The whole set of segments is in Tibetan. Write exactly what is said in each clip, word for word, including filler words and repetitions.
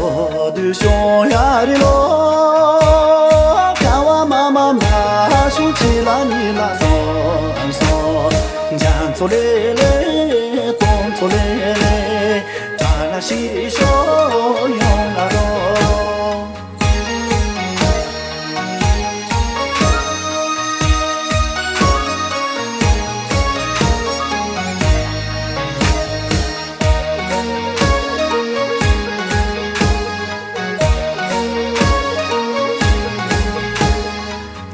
དུ་ཤོང་ཡ་རི་ལོ། ཀ་བ་མ་མ་མ་ཤོང་ཆི་ལ་ཉི་ལ་སོང་སོང་། རྒྱ་མཚོ་ལེ་ལེ་སྟོང་མཚོ་ལེ་ལེ། གྲ་ལ་ཤི་ཤོ་ཡོང་ལ་རོ།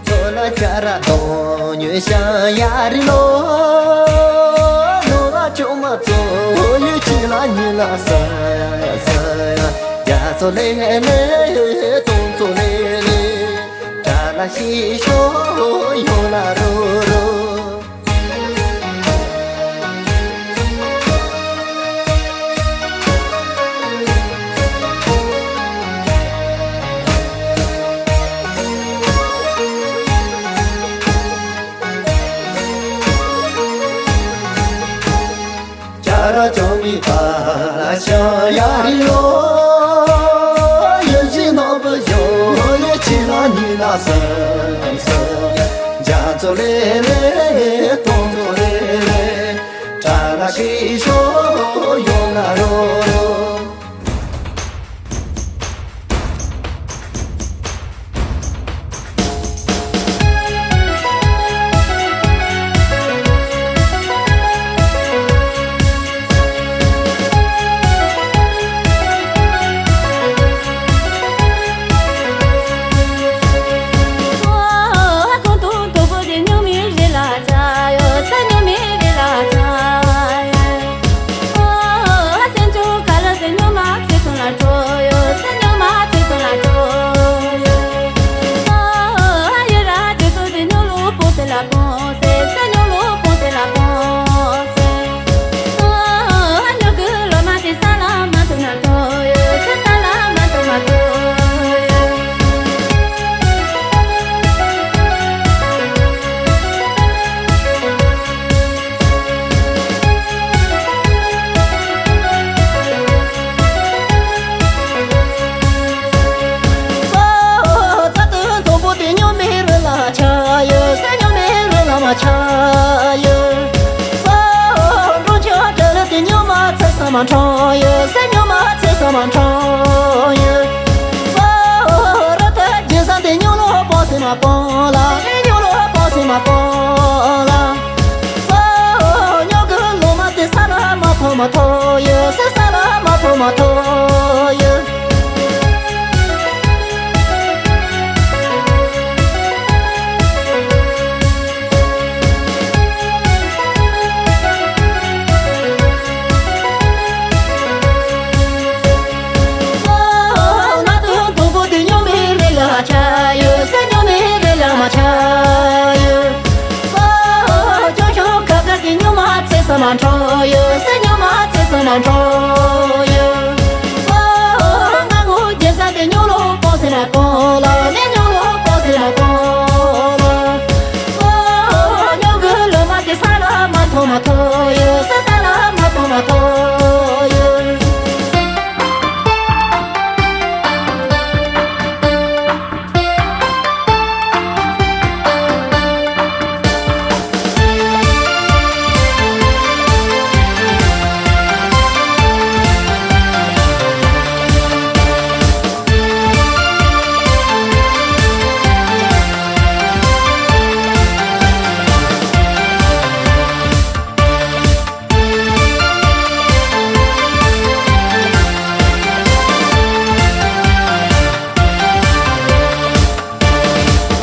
ཚོ་ལ་ཆ་ར་དོ་ཉོ་ཤ་ཡ་རི་ལོ། ནོ་ར་ཆུང་མ་ཚོ་ཡོ་ཆི་ལ་ཉི་ལ་ས་ཡ་ས་ཡ། རྒྱ་མཚོ་ལེ་ལེ་སྟོང་མཚོ་ལེ་ལེ། གྲ་ལ་ཤི་ཤོ་ཡོང་ལ་རོ་རོ། ཅ་ར་ཅོ་མི་པ་ལ་ཤ་ཡ་རི་ལོ། ཡོ་ཞི་ནོ་བུ་ཡོ་ལེ་ཆི་ལ་ཉི་ལ་ས་ས། རྒྱ་མཚོ་ལེ་ལེ་སྟོང་མཚོ་ལེ་ལེ། གྲ་ལ་ཤི་ཤོ་ཡོང་ལ་རོ་རོ།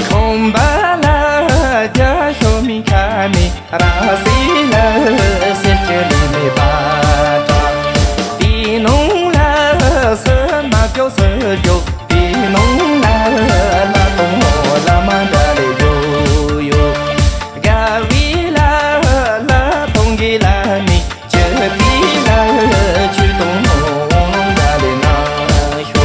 ཁང་པ་ལ་རྒྱ་ཤོ་མི་ཁ་མི་ར་སི་ལ་སེར་སྐྱ་ལི་མི་པ་ཏྲ། དེའི་ནང་ལ་སུ་མ་སྐྱོ་སུ་སྐྱོ། དེའི་ནང་ལ་ལ་དང་བླ་མ་འདྲ་ལས་སྐྱོ་ཡོ། དགའ་བའི་ལ་ལ་དང་གི་ལ་ནི། ཆུ་ཕི་ལ་ཆུ་དང་འོང་ལ་ལེ་ན་ཤོ།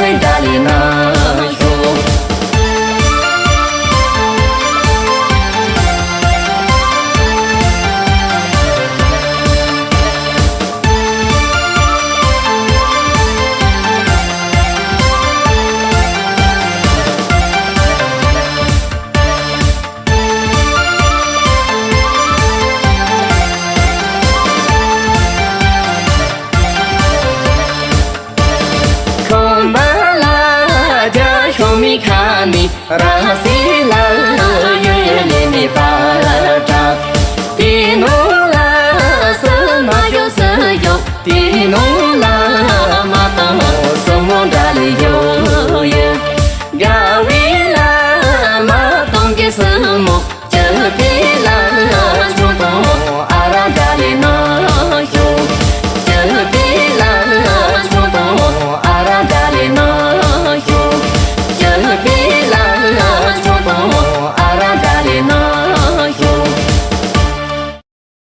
ད་ལི་ན་ཤོ། ཁོང་བ་ལ་རྒྱ་ཤོ་མི་ཁ་ནི་ར་སེ།